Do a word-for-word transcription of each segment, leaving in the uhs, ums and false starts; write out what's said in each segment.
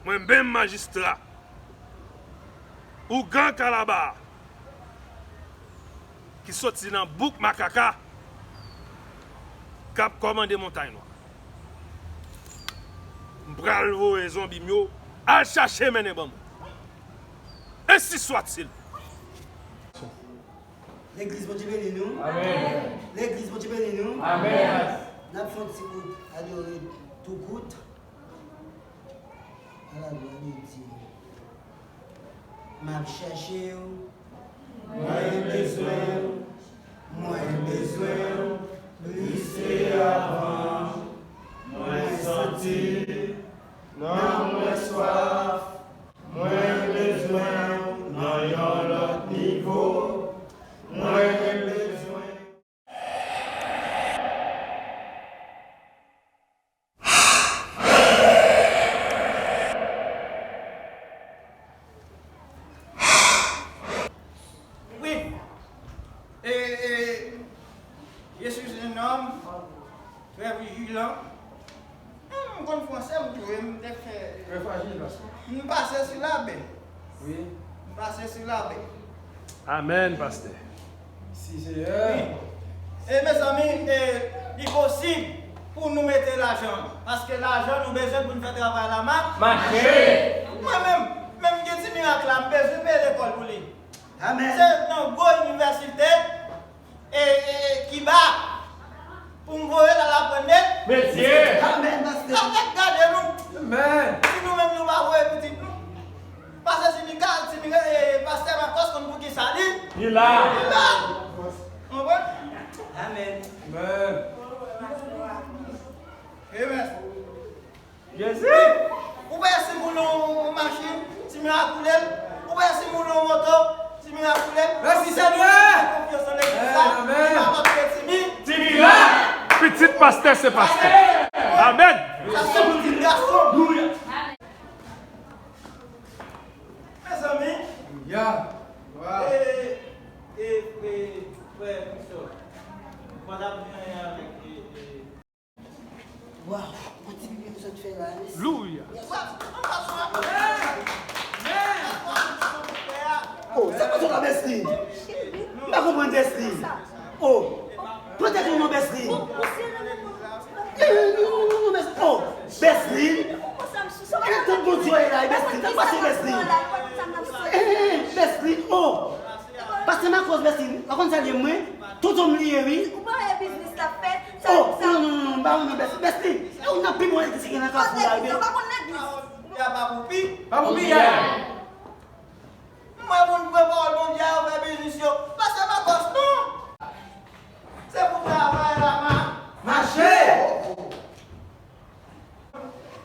Mwen menm majistra, ougan Kalaba, ki soti nan bouk Makaka, k ap kòmande Montay Nwa. M pral voye zonbi m yo al chache mennen ban mwen. Ensi swatil. Legliz, Bondye beni nou. Amèn. Legliz, Bondye beni nou. Amèn. N ap fè yon ti kout adore tou kout. Ala glwa de Dye. M ap chache w. Mwen bezwen w. Mwen bezwen w plis ke avan. Mwen santi nanm mwen swaf. Mwen bezwen w nan yon lòt nivo. Mwen bezwen. Oui. Et, et je suis un homme très vigilant. Hmm, m konn franse, m tou, m te fè. Très fragile, pastè. M pase silabè. Wi. M pase silabè. Amèn, pastè. Si, Seyè. Wi. E mezanmi, e, li posib pou nou mete lajan. Paske lajan nou bezwen pou nou fè travay la ma-, mache. Mwen menm, menm gen ti mirak la, m bezwen peye lekòl pou li. Amèn. Se nan gwo inivèsite, e, e, e, Kiba, pou m voye l al aprann met-, metye. Amèn, pastè. Sa fèk gade nou. Amèn. Si nou menm nou pa voye pitit nou. Pastè Timika, Timika, e, pastè Makòs konn poukisa li. Li la. Li la. Konprann? Amèn. Amèn. Amen. Jezi! Ou wè si moun yon machin, timoun ap koule l. Ou wè si moun yon moto, timoun ap koule l. Mèsi, Senyè! Konfyans nan legliz la, amèn, amèn, li pa pap fè timoun. Timoun la! Pitit pastè se pastè. Amèn! Sa se pou ti gason. Mezanmi, e, e, e, frè Christophe, ou pa t ap di anyen avèk, e, e, Waw, yon ti pipi m sot fè la, mèsi. Louya. Oh, sa k pase la, Beslin? M pa konprann, Beslin. Oh, pote kou non, Beslin. Eh, non, non, non, non, Beslin. Oh, Beslin. Eh, tout Bondye la, Beslin. Sa k pase, Beslin? Eh, eh, Beslin, oh. Pastè Makòs, Beslin. Pa konn salye mwen. Tonton m li ye, wi. Ou pa wè biznis l ap fè? Oh, non, non, non, non, m pa renmen Bès-, Beslin. E ou nan pi bon legliz ki gen nan Kafou la, wi. Ou pa konn legliz. Ya pa pou pi. Pa pou pi, ya. Mwen, moun pran pawòl Bondye a, yo fè biznis yo. Pastè Makòs, non. Se pou travay la, ma-, mache.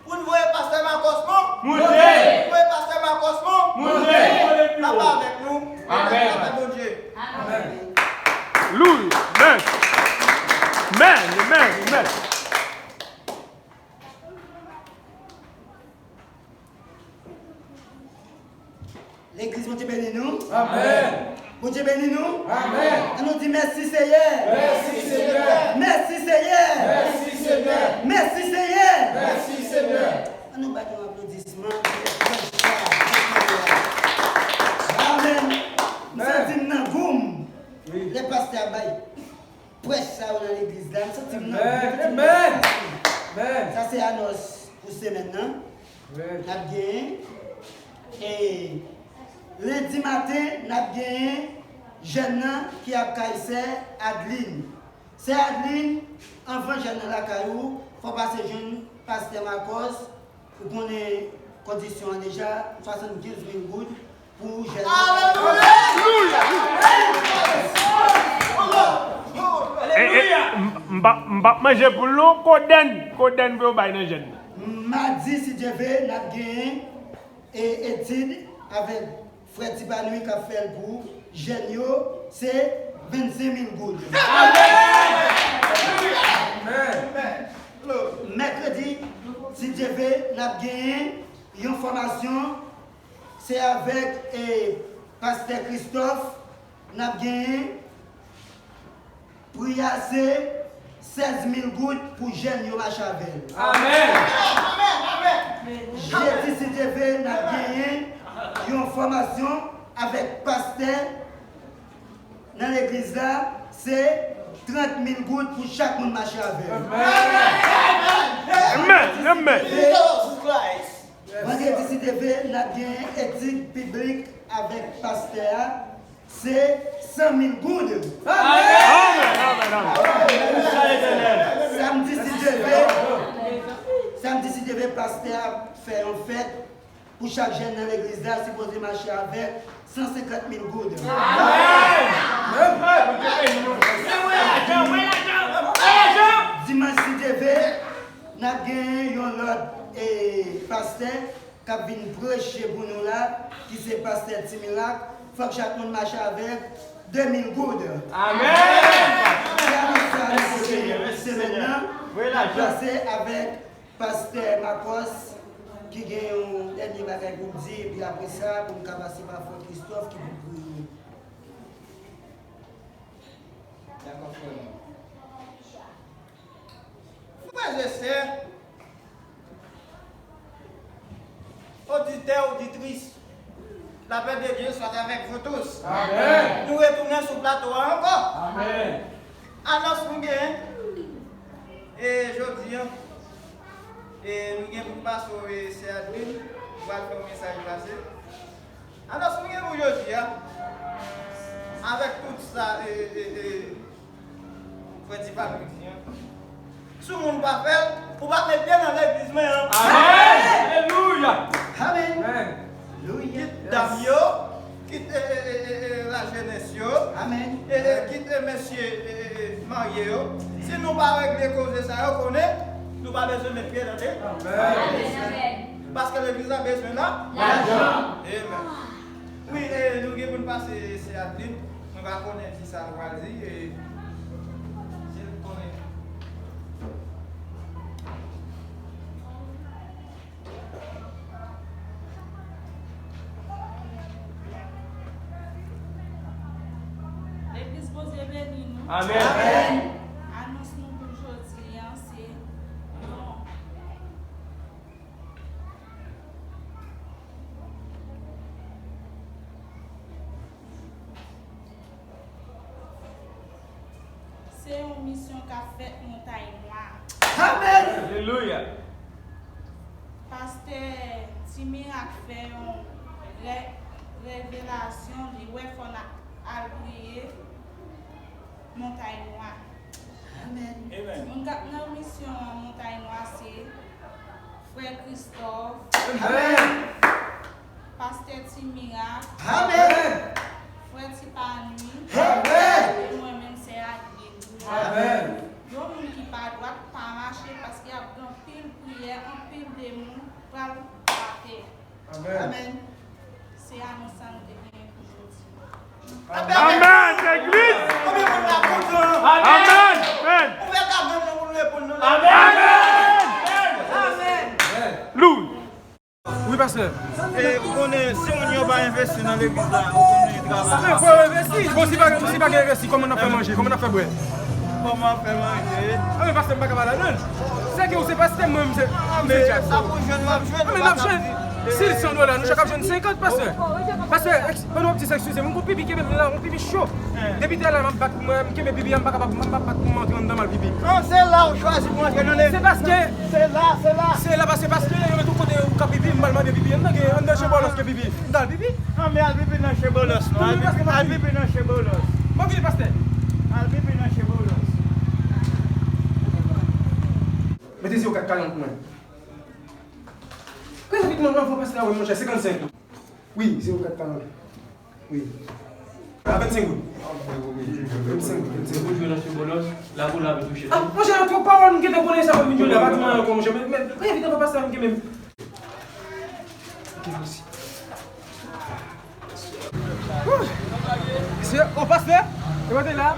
Pou n voye pastè Makòs, non? Moute! Pou n voye pastè Makòs, non? Moute! L ap avèk nou. Amèn. Avèk Bondye. Amèn. Louya. Amèn. Amèn, amèn, amèn. Legliz, Bondye beni nou. Amèn. Bondye beni nou. Amèn. An nou di mèsi, Seyè. Mèsi, Seyè. Mèsi, Seyè. Mèsi, Seyè. Mèsi, Seyè. Mèsi, Seyè. An nou bat yon aplodisman pou prèch sa. Amèn. M santi m nan gou m. Wi. Lè pastè a bay prèch sa yo nan legliz la, m santi m nan gou m. Amèn. Amèn. Amèn. Sa se anons pou semèn nan. Amèn. N ap genyen. E lendi maten, n ap genyen jèn nan ki ap kay sè Adeline. Sè Adeline, anvan jèn nan lakay ou, fò w pase jwenn pastè Makòs. Ou konnen kondisyon an deja, swasannkenz mil goud pou jèn nan. Alelouya! E, e, m, m p ap, m p ap manje poul non, kodenn, kodenn pou yo bay nan jèn nan. Madi, si Dye vle, n ap genyen, e, etid avèk frè Tipanwi k ap fè l pou jèn yo, se vennsenk mil goud. Amèn! Amèn! Mèkredi, si Dye vle, n ap genyen yon fòmasyon, se avèk, e, pastè Christophe, n ap genyen. Pri a se sèz mil goud pou jèn yo mache avè l. Amèn. Amèn, amèn, amèn. Jedi, si Dye vle, n ap genyen yon fòmasyon avèk pastè nan legliz la, se trant mil goud pou chak moun mache avè l. Amen, amen. Vandredi, si Dye vle, n ap gen etid biblik avèk pastè a, se san mil goud. Amen, amen, amen. Samdi, si Dye vle, samdi, si Dye vle, pastè a fè yon fèt. Pou chak jèn nan legliz la, sipoze mache avèk san senkant mil goud. Dimanch, si Dye vle, n ap gen yon lòt, eh, pastè k ap vin preche pou nou la, ki se pastè Ti Mirak. Fòk chak moun mache avèk de mil goud. Amen. Se anons sa nou pote semèn nan. N ap pase avèk Pastè Marcos, ki gen yon dènye bagay pou l di, epi apre sa, pou n ka pase pa frè Christophe, ki pou priye. Dakò, frè mwen. Frè e sè, oditè, oditris, la paix de Dieu soit avec vous tous. Amen. Nou retounen sou plato a ankò. Amen. Anons nou gen, e jodi a, e nou gen pou n pase w, e sè Adeline, ou pral fè yon mesaj pase. Anons nou gen pou jodi a, avèk tout sa, e, e, e, frè Ti Pablo di an. Si w moun pa fè l, ou pa met pye nan legliz mwen an. Amen. Alelouya. Amen. Alelouya. Kit dam yo, kit, e, e, e, e, e, lajenès yo, amen, e, e, kit, e, mesye, e, e, e, marye yo. Si nou pa regle koze sa yo, konnen nou pa bezwen met pye, tande. Amen. Paske legliz la bezwen la. Lajan. Amen. Wi, e, nou gen pou n pase sè Adeline. Mwen pa konnen kisa l pral di, e, si l konnen. Legliz, Bondye beni nou. Amen. Anons nou pou jodi a, se yon Se yon misyon k ap fèt Montay Nwa. Amen. Alelouya. Pastè Ti Mirak fè yon re-, revelasyon, li wè fò n al priye Montay Nwa. Amen. Amen. Moun k ap nan misyon an Montay Nwa se Frè Christophe. Amen. Pastè Ti Mirak. Amen. Frè Ti Panwi. Amen. E mwen menm, sè Adeline. Amen. Yon moun ki pa dwat pa mache, paske ap gen anpil priyè, anpil demon pral frape. Amen. Amen. Se anons sa nou te genyen pou jodi. Amen, legliz. Konbyen moun la kontan? Amen. Amen. Ouvè kado nou pou nou reponn nou. Amen. Amen. Louwe. Wi, pastè. E, ou konnen, si moun yo pa envesti nan legliz la, ou konnen travay. Men fò yo envesti. Bon, si pa, si pa gen envesti, kòman n ap fè manje? Kòman n ap fè bwè? Kòman fè manje? A, men pastè, m pa ka pale ladan l. Se ke ou se pastè, mwen, m se, m se dyak. Sa pou jwenn, w ap jwenn. A, men n ap jwenn. Si l san dola, nou chak ap jwenn senkant, pastè. Pastè, eks-, pandan w ap di sa, eskize m, m gon pipi kenbe m la, yon pipi cho. Depi talè m ap bat mwen, m kenbe pipi a, m pa kapab, m pa bat pou m antre anndan m al pipi. Non, se la ou chwazi pou antre nan legliz. Se paske, se la, se la. Se la, paske, paske yo met yon kote ou ka pipi, m al mande pipi anndan, gen anndan Chebolos ke pipi. M t al pipi. Non, men al pipi nan Chebolos, non. Al pipi, al pipi nan Chebolos. Bon, vini, pastè. Al pipi nan Chebolos. Mete zewo kat karant pou mwen. Prezan vit non, non, fò pastè a wè, monchè, senkannsenk. Wi, zewo kat karant. Wi. A vennsenk goud. Vennsenk goud, vennsenk goud. Ou jwe nan Chebolos, la pou la touche. A, monchè, nan twòp pawòl, m gentan konnen sa, mwen vin jodi a, pa di mwen ankò, monchè, men, men, men, vit anvan pastè a vin kenbe m. Ok, mèsi. Mesye, o pastè, e w te la?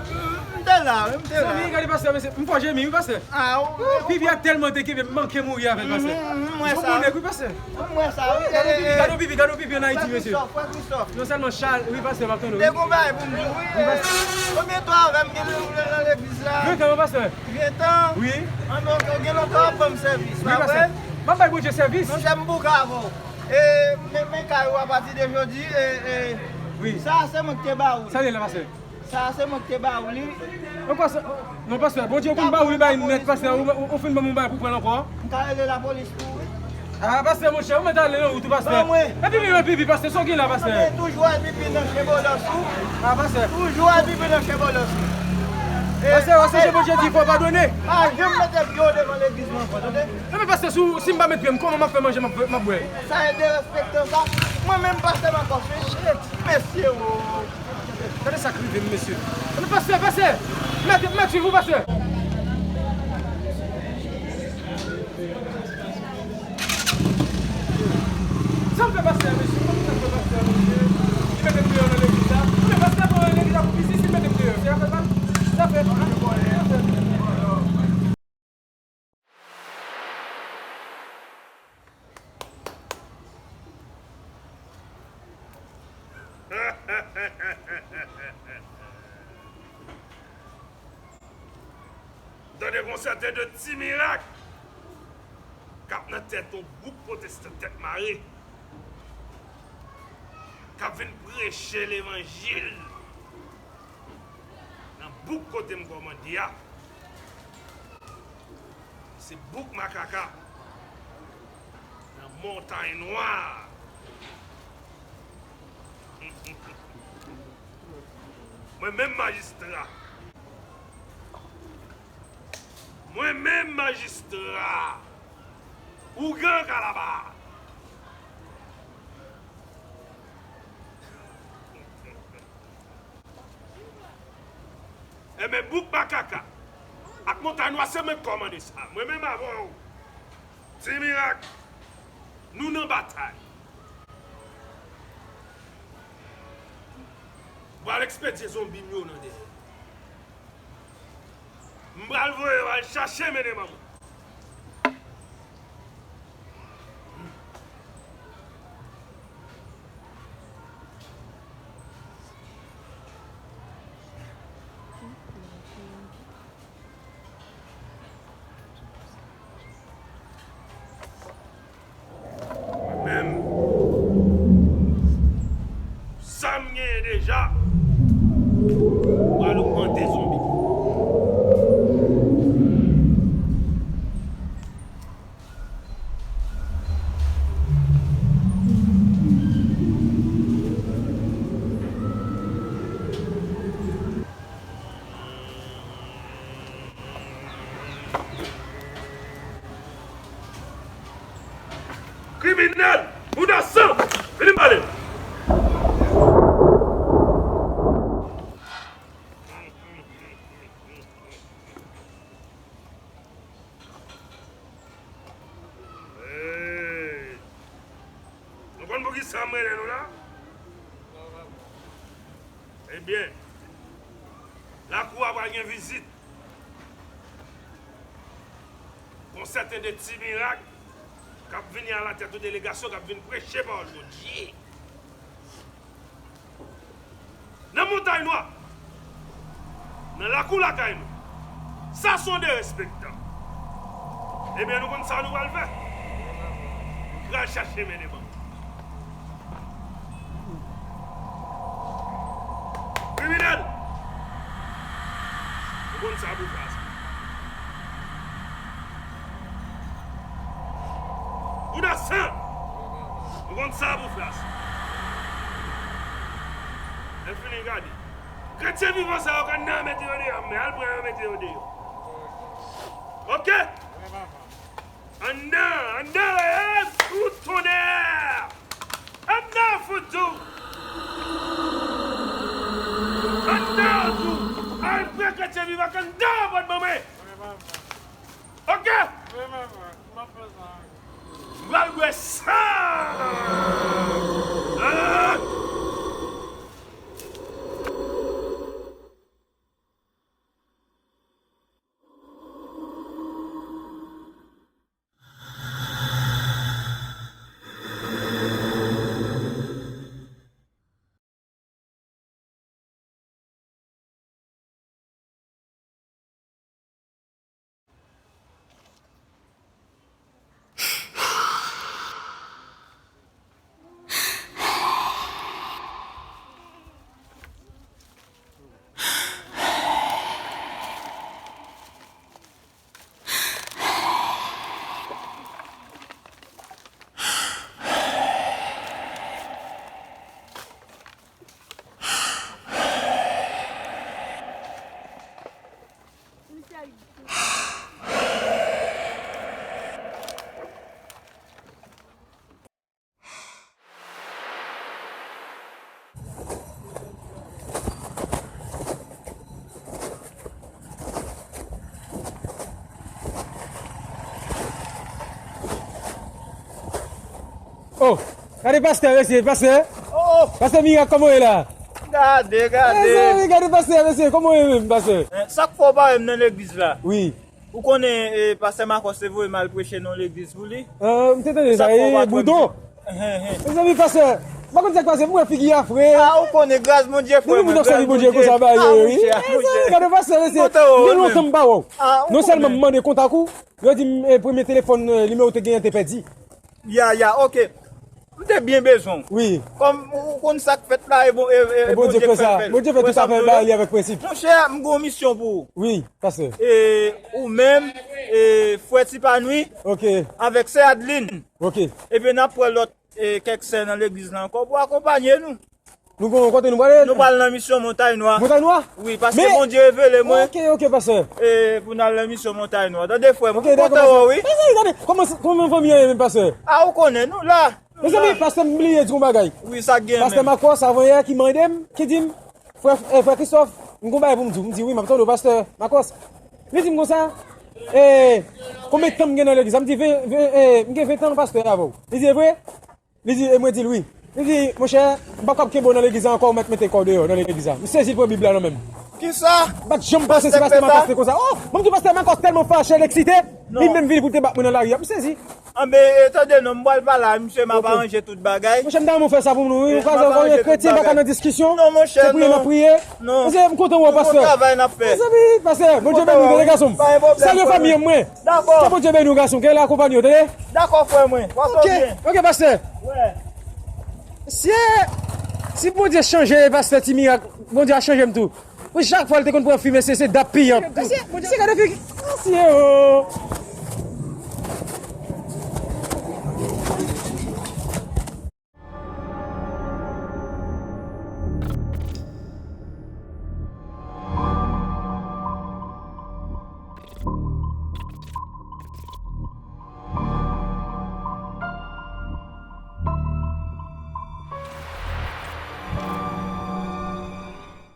M te la, wi, m te la. Zanmi, gade pastè, mesye, m fò jemi, wi, pastè. A, wi. Pipi a tèlman te kenbe m, m manke mouri avè l, pastè. Mhm, mhm, m wè sa. Ou bon nèg, wi, pastè. M wè sa, wi. Gade yon pipi, gade yon pipi ann Ayiti, mesye. Frè Christophe, frè Christophe. Non sèlman Chal, wi, pastè, m ap tann ou, wi. Te gon bagay pou m di, wi. Wi, pastè. Konbyen tan avè m gen nan legliz la? Ven tan, wi, pastè. Ven tan? Wi. An, donk, ou gen lontan w ap ban m sèvis, pa vre? Wi, pastè. M ap bay Bondye sèvis. Monchè, m bouke avè w. E, men, men kay ou apati de jodi, e, e, wi, sa a se mwen ki te ba ou li. Sa li la, pastè? Sa a se mwen ki te ba ou li. Ankò sa, non, pastè, Bondye konn ba ou li bay nèt, pastè. Ou, ou, ou fin ban m yon bagay pou pran l ankò. M ka rele lapolis pou ou, wi. Ah, pastè, monchè, ou mèt ale nan wout ou, pastè. Ban mwen. Epi, epi, epi, pastè, sa w gen la, pastè? Tande, toujou al pipi nan chen bolòs ou. Ah, pastè. Toujou al pipi nan chen bolòs ou. E, pastè, ou sonje Bondye di fò padone. Pa janm mete pye w devan legliz mwen ankò, tande? Ebyen, pastè, si, si m pa met pye m, kòman m ap fè manje, m ap, m ap bwè? Sa e derespektan sa. Mwen menm, pastè, m ap kòse. Mesye, o. Gade sa k rive m, mesye. Ebyen, pastè, pastè, mèt, mèt swiv ou, pastè. Sa m fè pastè, mesye? Sa m fè pastè, mesye? Li mete m deyò nan legliz la. Ebyen, pastè, pran legliz la pou piti, si l mete m deyò, se afè pa l. Se afè pa l. M tande gon sèten de Ti Mirak k ap nan tèt yon gwoup pwotestan tèt mare k ap vin preche levanjil nan bouk kote m kòmande a. Se bouk Makaka, nan Montay Nwa. Mwen menm majistra. Mwen menm majistra. Ougan Kalaba. Enben, bouk Makaka ak Montay Nwa, se mwen k kòmande sa. Mwen menm avè w, Ti Mirak, nou nan batay. M pral ekspedye zonbi m yo nan dèyè. M pral voye yo al chache mennen manman. Mwen menm, sa m genyen deja, m pral ogmante zonbi. Kriminèl! Bouda san! Vini m pale! Hey! Nou konn poukisa m rele nou la? Ebyen, lakou a pral gen vizit. Gon sèten de Ti Mirak k ap vini alatèt yon delegasyon k ap vin preche pawòl Bondye. Nan Montay Nwa, nan lakou lakay nou, sa se yon derespektan. Ebyen, nou konn sa nou pral fè? Nou pral chache mennen manman. Kriminèl! Ou konn sa pou fè ase. Bouda san! Ou konn sa pou fè ase. Lè fini gade. Kretyen vivan sa yo, kanna mete yo deyò, men al pran yo mete yo deyò. Oke? Anndan, anndan, e, ou tonnè! Anndan, foutou! Anndan, tou! Al pran kretyen vivan, anndan, bòt manman! Oke! M pral bwè san! Ah! Oh, gade pastè, mesye, pastè. Oh, pastè Mirak, kòman w ye la? Gade, gade. Mesye, gade pastè, mesye, kòman w ye menm, pastè? Eh, sa k fè w pa wè m nan legliz la? Wi. Ou konnen, eh, pastè Makòs te voye m al preche nan legliz pou li? Ah, m te tande sa, e Boudon. Mezanmi, pastè, m pa konn sa k pase, m wè figi a fre. Ah, ou konnen gras Bondye, frè mwen, gras Bondye. Bondye konsa ba yo, wi. Mezanmi, gade pastè, mesye, gen lontan m pa wè w. Non sèlman m mande kontak ou, yo di m, eh, premye telefòn, eh, nimewo w te genyen te pèdi. Ya, ya, oke. M te byen bezwen w. Wi. Kòm ou konn sa k fèt la, e bon, e, e Bondye k fè l fè l. Bondye fè tout afè bagay li avèk prensip. Monchè, m gen yon misyon pou ou. Wi, pastè. E ou menm, e frè Tipanwi, oke, avèk sè Adeline. Oke. Ebyen, n ap pran lòt, e kèk sè nan legliz la ankò pou akonpanye nou. Nou gon kote nou prale? Nou pral nan misyon Montay Nwa. Montay Nwa? Wi, paske Bondye revele mwen. Oke, oke, pastè. E pou n al nan misyon Montay Nwa. Tande, frè m, m kontan wè w, wi. Mesye, gade, kòman, kòman fanmi an ye menm, pastè? A, ou konnen, nou la. Mezanmi, pastè, m bliye di yon bagay. Wi, sa k gen menm? Pastè Makòs, avanyè, ki mande m, ki di m, frè, eh, frè Kristòf, m gon bagay pou m di w. M di, wi, m ap tande w, pastè Makòs. Li di m konsa, eh, konbyen tan m gen nan legliz la? M di, ven, ven, eh, m gen ven tan, pastè, avè w. Li di, e vre? Li di, e mwen di l wi. Li di, monchè, m p ap kab kenbe w nan legliz la ankò, ou mèt mete kò w deyò nan legliz la. M sezi l pran Bib la nan men m. Kisa? M pa t janm panse se pastè Makòs te konsa. Oh, mwen m di pastè Makòs tèlman fache, l eksite, li menm vini pou l te bat mwen nan lari a. M sezi. Anben, e, tande non, m pral pale a misye, m ap aranje tout bagay. Monchè, m ta renmen w fè sa pou nou, wi. Ou pa, ou konnen kretyen pa ka nan diskisyon. Non, monchè, non. Se priye n ap priye. Non. Mesye, m kontan wè w, pastè. Travay n ap fè. Mezanmi, pastè, Bondye beni w, tande gason m. Salye fanmi an mwen. Dakò. Ke Bondye beni w, gason, ke l akonpanye w, tande? Dakò, frè mwen. W ap byen. Oke, pastè. Wè. Si, si Bondye chanje pastè Ti Mirak, Bondye a chanje m tou. Pou chak fwa l te konn pran fi, mesye, se dap piyan. Mesye, gade figi. Mesye, oh.